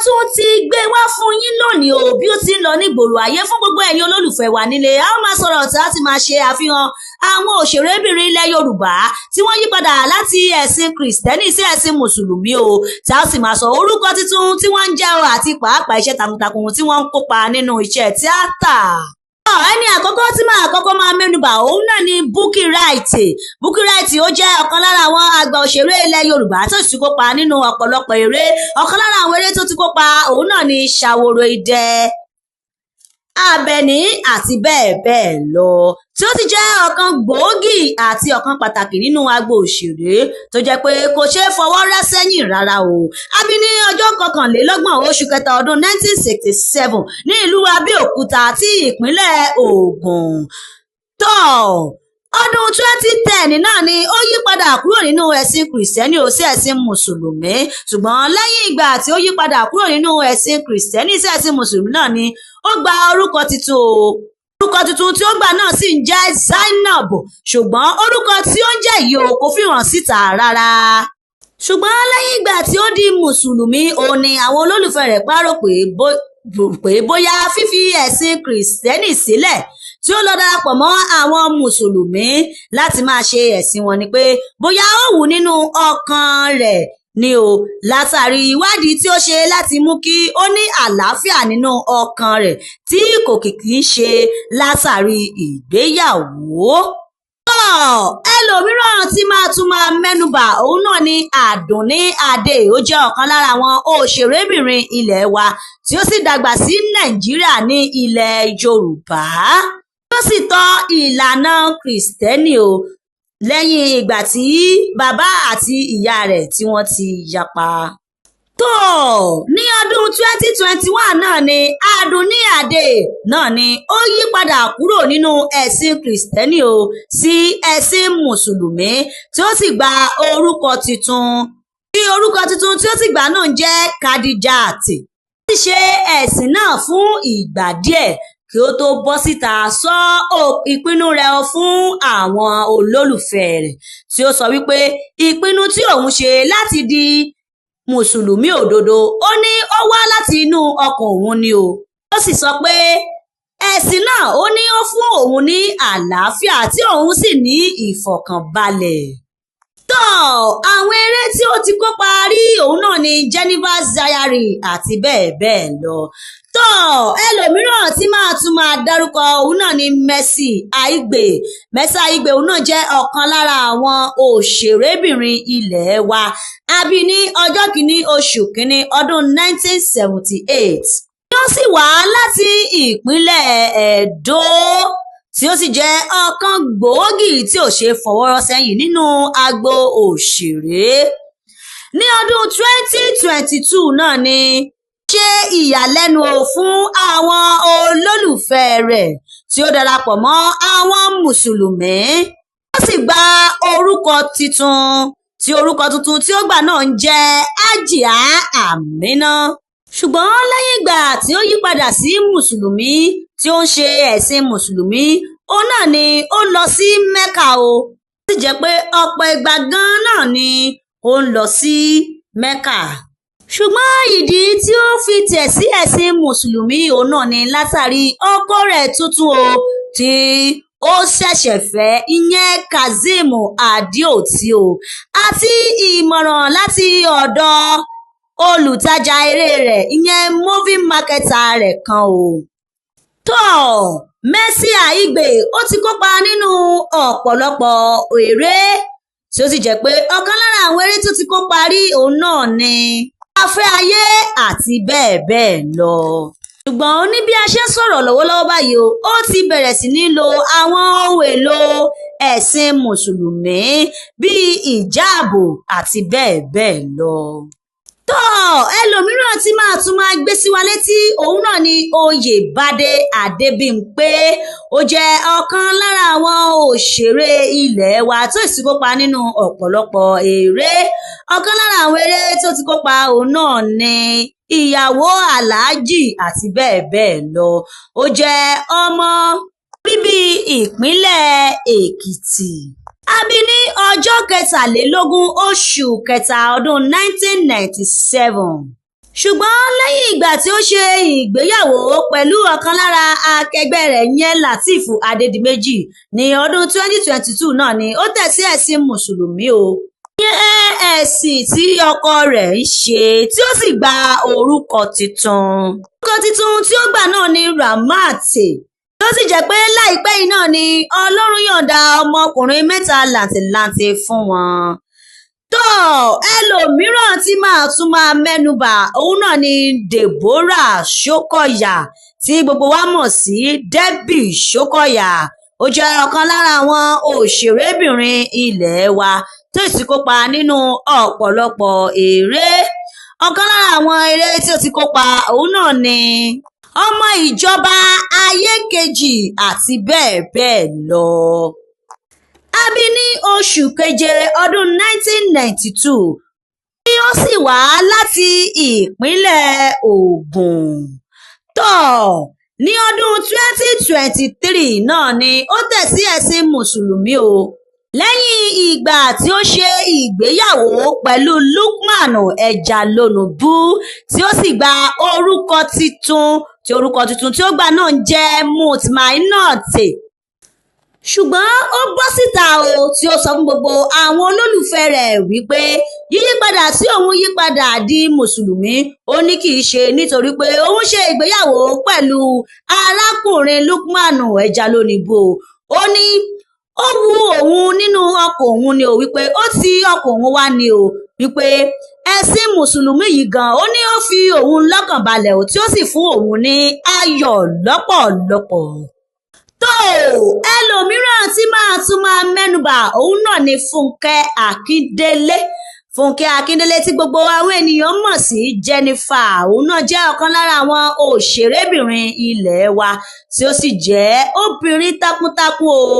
tún ti gbé wá fún yín lónìí o, bí ó ti ń lọ nígboro ayé fún gbogbo ẹ̀yin olólùfẹ́ wa nílé. A ó máa sọ̀rọ̀ tí a ti máa ṣe àfihàn àwọn òṣèrébìnrin ilẹ̀ Yorùbá tí wọ́n yí padà láti ẹ̀sìn Kìrìsìtẹ́nì sí ẹ̀sìn Mùsùlùmí o, tí a sì máa sọ orúkọ tuntun tí wọ́n ń jẹ́ o àti pàápàá iṣẹ́ takuntakun tí wọ́n ń kópa nínú iṣẹ́ tíátà. Ẹni àkọ́kọ́ tí màá kọ́kọ́ máa mẹ́nubà, òun náà ni Bukky Wright. Bukky Wright, ó jẹ́ ọ̀kan lára àwọn àgbà òṣèré ilẹ̀ Yorùbá tó sì kópa nínú ọ̀pọ̀lọpọ̀ eré. Ọ̀kan lára àwọn eré tó ti kópa, òun náà ni Ṣaworo Idẹ, Àbẹ̀ní àti bẹ́ẹ̀ bẹ́ẹ̀ lọ, tí ó sì jẹ́ ọ̀kan gbòógì àti ọ̀kan pàtàkì nínú agbo òṣèré tó jẹ́ pé kò ṣeé fọwọ́ rọ́ sẹ́yìn rárá o. A bí ní ọjọ́ 21 oṣù kẹta ọdún 1967 ní ìlú Abẹ́òkúta tí ìpínlẹ̀ Ògùn. Tọ́ ọdún 2010 náà ni ó yí padà kúrò nínú ẹ̀sìn Kìrìsìtẹ́nì ó sí ẹ̀sìn Mùsùlùmí. Ṣùgbọ́n lẹ́yìn ìgbà tí ó yí padà kúrò nínú ẹ̀sìn Kìrìsìtẹ́nì sí ẹ̀sìn Mùsùlùmí náà ni ó gba orúkọ tuntun o. Orúkọ tuntun tí ó gbà náà sì ń jẹ́ Zainab, ṣùgbọ́n orúkọ tí ó ń jẹ́ yìí o kò fi hàn síta rárá. Ṣùgbọ́n lẹ́yìn ìgbà tí ó di Mùsùlùmí, òun ni àwọn olólùfẹ́ rẹ̀ párò pé bóyá fífi ẹ̀sìn Kìrìsìtẹ́nì sílẹ̀ tí ó lọ darapọ̀ mọ́ àwọn Mùsùlùmí láti máa ṣe ẹ̀sìn wọn ni pé bóyá ó wù nínú ọkàn rẹ̀ ni o, látàrí ìwádìí tí ó ṣe láti mú kí ó ní àlàáfíà nínú ọkàn rẹ̀, tí kò kì í ṣe látàrí ìgbéyàwó. Ẹlòmíràn tí máa tún máa mẹ́nubà, òun náà ni Àdùnní Adé. Ó jẹ́ ọ̀kan lára àwọn òṣèrébìnrin ilẹ̀ wa tí ó sì dàgbà sí Nàìjíríà ní ilẹ̀ Yorùbá, ó sì tọ ìlànà Kìrìsìtẹ́nì o lẹ́yìn ìgbà tí bàbá àti ìyá rẹ̀ tí wọ́n ti yapa. Tó ní ọdún 2021 náà ni Àdùnní Adé náà ni ó yí padà kúrò nínú ẹ̀sìn Kìrìsìtẹ́nì o sí ẹ̀sìn Mùsùlùmí, tí ó sì gba orúkọ tuntun, tí orúkọ tuntun tí ó sì gbà náà ń jẹ́ Kadijat. Ó sì ṣe ẹ̀sìn náà fún ìgbà díẹ̀ kí ó tó bọ́ síta sọ ìpinnu rẹ̀ fún àwọn olólùfẹ́ rẹ̀, tí ó sọ wípé ìpinnu tí òun ṣe láti di Mùsùlùmí òdodo, ó ní ó wá láti inú ọkàn òun ni o. Ó sì sọ pé ẹ̀sìn náà, ó ní ó fún òun ní àlàáfíà tí òun sì ní ìfọ̀kànbalẹ̀. Tọ́ àwọn eré tí ó ti kópa rí, òun náà ni Jennifer's Diary àti bẹ́ẹ̀ bẹ́ẹ̀ lọ. Tọ́ ẹlòmíràn tí máa tún máa dárúkọ, òun náà ni Mercy Aigbe. Mercy Aigbe, òun náà jẹ́ ọ̀kan lára àwọn òṣèrébìnrin ilẹ̀ wa. A bí ní ọjọ́ 1 oṣù 1 ọdún 1978, tí ó sì wá láti ìpínlẹ̀ Ẹdó, tí ó sì jẹ́ ọ̀kan gbòógì tí ò ṣe fọwọ́ rọ́ sẹ́yìn nínú agbo òṣèré. Ní ọdún 2022 náà ni ṣe ìyàlẹ́nu o fún àwọn olólùfẹ́ rẹ̀ tí ó darapọ̀ mọ́ àwọn Mùsùlùmí, ó sì gba orúkọ tuntun, tí orúkọ tuntun tí ó gbà náà ń jẹ́ Hajia Amina. Ṣùgbọ́n lẹ́yìn ìgbà tí ó yí padà sí Mùsùlùmí, tí ó ń ṣe ẹ̀sìn Mùsùlùmí, òun náà ni ó lọ sí Mecca o. Ó sì jẹ́ pé ọ̀pọ̀ ìgbà gan-an náà ni ó ń lọ sí Mecca. Ṣùgbọ́n ìdí tí ó fi tẹ̀ sí ẹ̀sìn Mùsùlùmí, òun náà ni látàrí ọkọ rẹ̀ tuntun o tí ó ṣẹ̀ṣẹ̀ fẹ́, ìyẹn Kazeem Adeoti o, àti ìmọ̀ràn láti ọ̀dọ̀ olùtajà eré rẹ̀, ìyẹn movie marketer rẹ̀ kan o. Tó Mercy Aigbe, ó ti kópa nínú ọ̀pọ̀lọpọ̀ eré, tí ó sì jẹ́ pé ọ̀kan lára àwọn eré tó ti kópa rí, òun náà ni Afẹ́ Ayé àti bẹ́ẹ̀ bẹ́ẹ̀ lọ. Ṣùgbọ́n ní bí a ṣe ń sọ̀rọ̀ lọ́wọ́lọ́wọ́ báyìí o, ó ti bẹ̀rẹ̀ sí ní lo àwọn ohun èlò ẹ̀sìn Mùsùlùmí bíi ìjáàbù àti bẹ́ẹ̀ bẹ́ẹ̀ lọ. Tó ẹlòmíràn tí máa tún máa gbé sí wa létí, òun náà ni Oyèbádé Adébímpé. Ó jẹ́ ọ̀kan lára àwọn òṣèré ilẹ̀ wa tó sì kópa nínú ọ̀pọ̀lọpọ̀ eré. Ọ̀kan lára àwọn eré tó ti kópa, òun náà ni Ìyàwó Aláàjì àti bẹ́ẹ̀ bẹ́ẹ̀ lọ. Ó jẹ́ ọmọ bíbí ìpínlẹ̀ Èkìtì. A bí ní ọjọ́ 23 oṣù kẹta ọdún 1997. Ṣùgbọ́n lẹ́yìn ìgbà tí ó ṣe ìgbéyàwó pẹ̀lú ọ̀kan lára akẹgbẹ́ rẹ̀ yẹn, Lateef Adédìméjì, ní ọdún 2022 náà ni ó tẹ̀ sí ẹ̀sìn Mùsùlùmí o, ìyẹn ẹ̀sìn tí ọkọ rẹ̀ ń ṣe, tí ó sì gba orúkọ tuntun. Orúkọ tuntun tí ó gbà náà ni Ramat, tí ó sì jẹ́ pé láìpẹ́ yìí náà ni Ọlọ́run yọ̀ǹda ọmọkùnrin mẹ́ta làǹtìlanti fún wọn. Tó ẹlòmíràn tí màá tún máa mẹ́nubà, òun náà ni Deborah Shokoya, tí gbogbo wa mọ̀ sí Debbie Shokoya. Ó jẹ́ ọ̀kan lára àwọn òṣèrébìnrin ilé wa tó sì kópa nínú ọ̀pọ̀lọpọ̀ eré. Ọ̀kan lára àwọn eré tí ó ti kópa, òun náà ni Ọmọ Ìjọba, Ayé Kejì àti bẹ́ẹ̀ bẹ́ẹ̀ lọ. A bí ní oṣù keje ọdún 1992, tí ó sì wá láti ìpínlẹ̀ Ògùn. Tó ní ọdún 2023 náà ni ó tẹ̀ sí ẹ̀sìn Mùsùlùmí o, lẹ́yìn ìgbà tí ó ṣe ìgbéyàwó pẹ̀lú Lukman Ẹjalónúbù, tí ó sì gba orúkọ titun, tí orúkọ tuntun tí ó gbà náà ń jẹ́ Mutmainot. Ṣùgbọ́n ó bọ́ síta o, tí ó sọ fún gbogbo àwọn olólùfẹ́ rẹ̀ wípé yíyípadà tí òun yípadà di Mùsùlùmí, ó ní kì í ṣe nítorí pé òun ṣe ìgbéyàwó pẹ̀lú arákùnrin Lukman Ẹjalónúbù o. Ó ní ó wu òun nínú ọkàn òun ni o, wípé ó ti ọkàn òun wá ni o, wípé ẹ̀sìn Mùsùlùmí yìí gan, ó ní ó fi òun lọ́kàn balẹ̀ o, tí ó sì fún òun ní ayọ̀ lọ́pọ̀lọpọ̀. Tó ẹlòmíràn tí màá tún máa mẹ́nubà, òun náà ni Fúnkẹ́ Akíndélé. Fúnkẹ́ Akíndélé, tí gbogbo àwọn ènìyàn mọ̀ sí Jennifer, òun náà jẹ́ ọ̀kan lára àwọn òṣèrébìnrin ilé wa, tí ó sì jẹ́ obìnrin takuntakun o,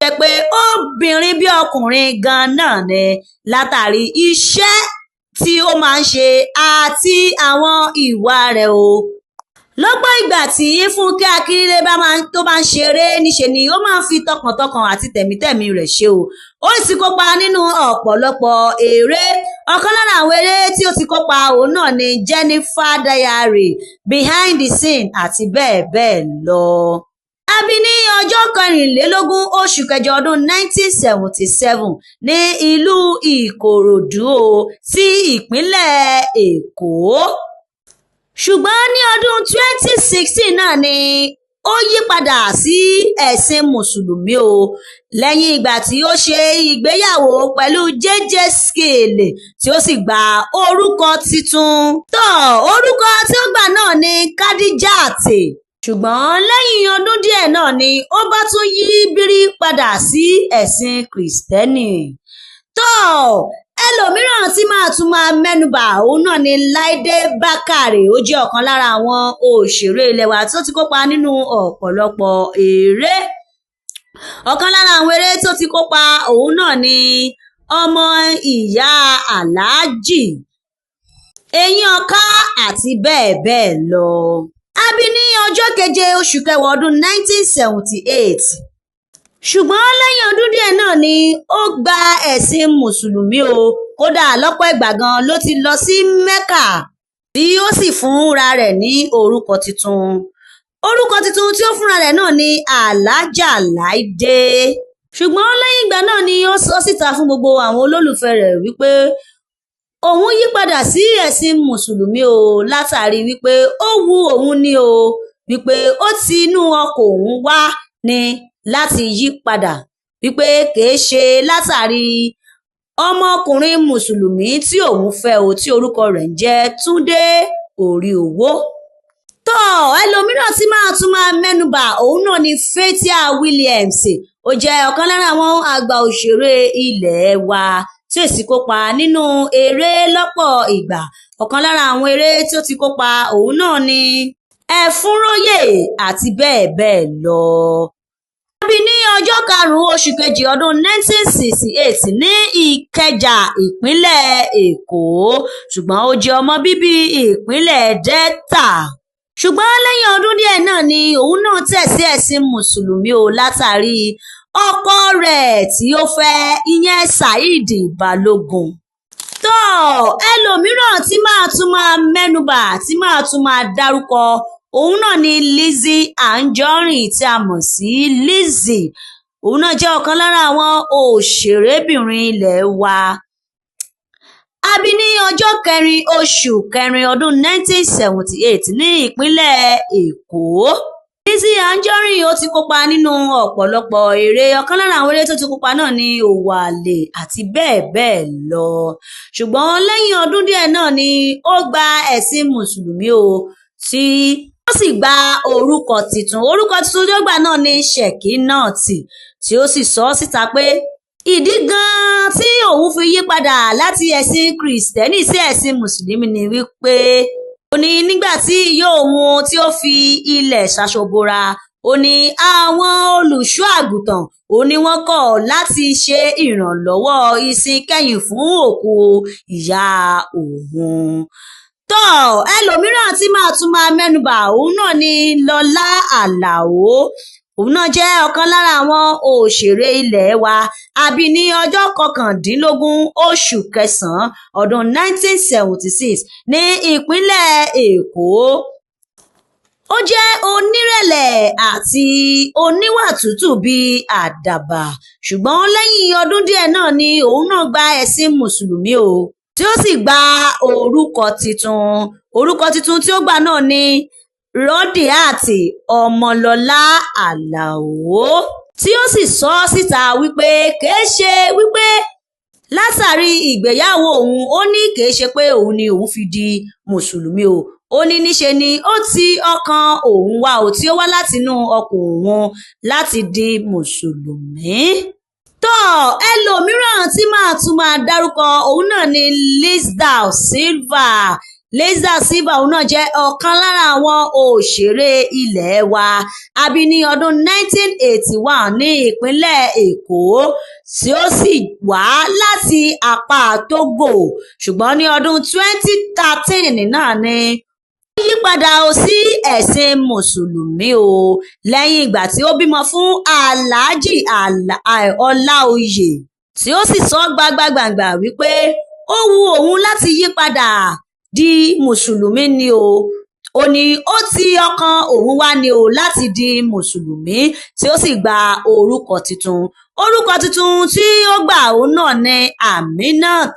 jẹ́ pé obìnrin bí ọkùnrin gan náà ni, látàrí iṣẹ́ tí ó máa ń ṣe àti àwọn ìwà rẹ̀ o. Lọ́pọ̀ ìgbà tí Fúnkẹ́ Akíndélé bá máa tó bá ń ṣeré, níṣe ni ó máa ń fi tọkàntọkàn àti tẹ̀mítẹ̀mí rẹ̀ ṣe o. Ó sì kópa nínú ọ̀pọ̀lọpọ̀ eré. Ọ̀kan lára àwọn eré tí ó ti kópa, òun náà ni Jennifer Diary, Behind the Scene àti bẹ́ẹ̀ bẹ́ẹ̀ lọ. A bí ní ọjọ́ 24 oṣù kẹjọ ọdún 1977 ní ìlú Ìkòròdú o, sí ìpínlẹ̀ Èkó. Ṣùgbọ́n ní ọdún 2016 náà ni ó yí padà sí ẹ̀sìn Mùsùlùmí o, lẹ́yìn ìgbà tí ó ṣe ìgbéyàwó pẹ̀lú JJ Skill, tí ó sì gba orúkọ tuntun. Tó orúkọ tí ó gbà náà ni Khadijat. Ṣùgbọ́n lẹ́yìn ọdún díẹ̀ náà ni ó bá tún yí bírí padà sí ẹ̀sìn Kìrìsìtẹ́nì. Tó ẹlòmíràn tí màá tún máa mẹ́nubà, òun náà ni Láìdé Bákàrè. Ó jẹ́ ọ̀kan lára àwọn òṣèré ilé wa tó ti kópa nínú ọ̀pọ̀lọpọ̀ eré. Ọ̀kan lára àwọn eré tó ti kópa, òun náà ni Ọmọ Ìyá Aláàjì, Eyín Ọká àti bẹ́ẹ̀ bẹ́ẹ̀ lọ. A bí ní ọjọ́ keje oṣù kẹwàá ọdún 1978, ṣùgbọ́n lẹ́yìn ọdún díẹ̀ náà ni ó gba ẹ̀sìn Mùsùlùmí o. Kódà lọ́pọ̀ ìgbà gan ló ti lọ sí Mecca, tí ó sì fúnra rẹ̀ ní orúkọ tuntun. Orúkọ tuntun tí ó fúnra rẹ̀ náà ni Alhaja Láìdé. Ṣùgbọ́n lẹ́yìn ìgbà náà ni ó sọ síta fún gbogbo àwọn olólùfẹ́ rẹ̀ wípé òun yí padà sí ẹ̀sìn Mùsùlùmí o, látàrí wípé ó wu òun ni o, wípé ó ti inú ọkàn òun wá ní láti yí padà, wípé kìí ṣe látàrí ọmọkùnrin Mùsùlùmí tí òun fẹ́ o, tí orúkọ rẹ̀ ń jẹ́ Túndé Oríowó. Tó ẹlòmíràn tí máa tún máa mẹ́nubà, òun náà ni Fathia Williams. Ó jẹ́ ọ̀kan lára àwọn àgbà òṣèré ilé wa tí ó sì kópa nínú eré lọ́pọ̀ ìgbà. Ọ̀kan lára àwọn eré tí ó ti kópa, òun náà ni Ẹ̀fúnróyè àti bẹ́ẹ̀ bẹ́ẹ̀ lọ. A bí ní ọjọ́ karùn-ún oṣù kejì ọdún 1968 ní Ìkẹjà, ìpínlẹ̀ Èkó, ṣùgbọ́n ó jẹ́ ọmọ bíbí ìpínlẹ̀ Delta. Ṣùgbọ́n lẹ́yìn ọdún díẹ̀ náà ni òun náà tẹ̀ sí ẹ̀sìn Mùsùlùmí o, látàrí ọkọ rẹ̀ tí ó fẹ́, ìyẹn Saheed Balogun. Tọ́ ẹlòmíràn tí máa tún máa mẹ́nubà, tí máa tún máa dárúkọ, òun náà ni Lizzy Anjorin tí a mọ̀ sí Lizzy. Òun náà jẹ́ ọ̀kan lára àwọn òṣèrébìnrin ilé wa. A bí ní ọjọ́ kẹrin oṣù kẹrin ọdún 1978 ní ìpínlẹ̀ Èkó. Lizzy Anjorin ó ti kópa nínú ọ̀pọ̀lọpọ̀ eré. Ọ̀kan lára àwọn eré tó ti kópa náà ni Òwò Àlè àti bẹ́ẹ̀ bẹ́ẹ̀ lọ. Ṣùgbọ́n lẹ́yìn ọdún díẹ̀ náà ni ó gba ẹ̀sìn Mùsùlùmí o, tí ó sì gba orúkọ tuntun. Orúkọ tuntun tí ó gbà náà ni Shekinat, tí ó sì sọ síta pé ìdí gan-an tí òun fi yí padà láti ẹ̀sìn Kìrìsìtẹ́nì sí ẹ̀sìn Mùsùlùmí ni wípé ó ní nígbà tí ìyá òun tí ó fi ilẹ̀ ṣaṣọbora, ó ní àwọn olùṣọ́ àgùntàn ó ní wọ́n kọ̀ láti ṣe ìrànlọ́wọ́ ìsìn kẹ́yìn fún òkú ìyá òun. Tọ́ ẹlòmíràn tí máa tún máa mẹ́nubà, òun náà ni Lọlá Àlàó. Òun náà jẹ́ ọ̀kan lára àwọn òṣèré ilé wa. A bí ní ọjọ́ 19 oṣù kẹsàn-án ọdún 1976 ní ìpínlẹ̀ Èkó. Ó jẹ́ onírẹ̀lẹ̀ àti oníwà tútù bíi àdàbà. Ṣùgbọ́n lẹ́yìn ọdún díẹ̀ náà ni òun náà gba ẹ̀sìn Mùsùlùmí o, tí ó sì gba orúkọ tuntun. Orúkọ tuntun tí ó gbà náà ni Rodiat Ọmọlọ́lá Àlàó, tí ó sì sọ síta wípé kìí ṣe wípé látàrí ìgbéyàwó òun, ó ní kìí ṣe pé òun ni òun fi di Mùsùlùmí o. Ó ní níṣe ni ó ti ọkàn òun wá o, tí ó wá látinú ọkàn òun láti di Mùsùlùmí. Tọ́ ẹlòmíràn tí máa tún máa dárúkọ, òun náà ni Lizzy Silva. Lizzy Silva òun náà jẹ́ ọ̀kan lára àwọn òṣèré ilé wa. A bí ní ọdún 1981 ní ìpínlẹ̀ Èkó, tí ó sì wá láti apá Togo. Ṣùgbọ́n ní ọdún 2013 náà ni ó yípadà ó sí ẹ̀sìn Mùsùlùmí o, lẹ́yìn ìgbà tí ó bímọ fún Alhaji Ọláoyè, tí ó sì sọ gbangba-gbàngbà wípé ó wu òun láti yípadà di Mùsùlùmí ni o. Ó ní ó ti ọkàn òun wá ni o láti di Mùsùlùmí, tí ó sì gba orúkọ tuntun. Orúkọ tuntun tí ó gbà òun náà ni Aminat.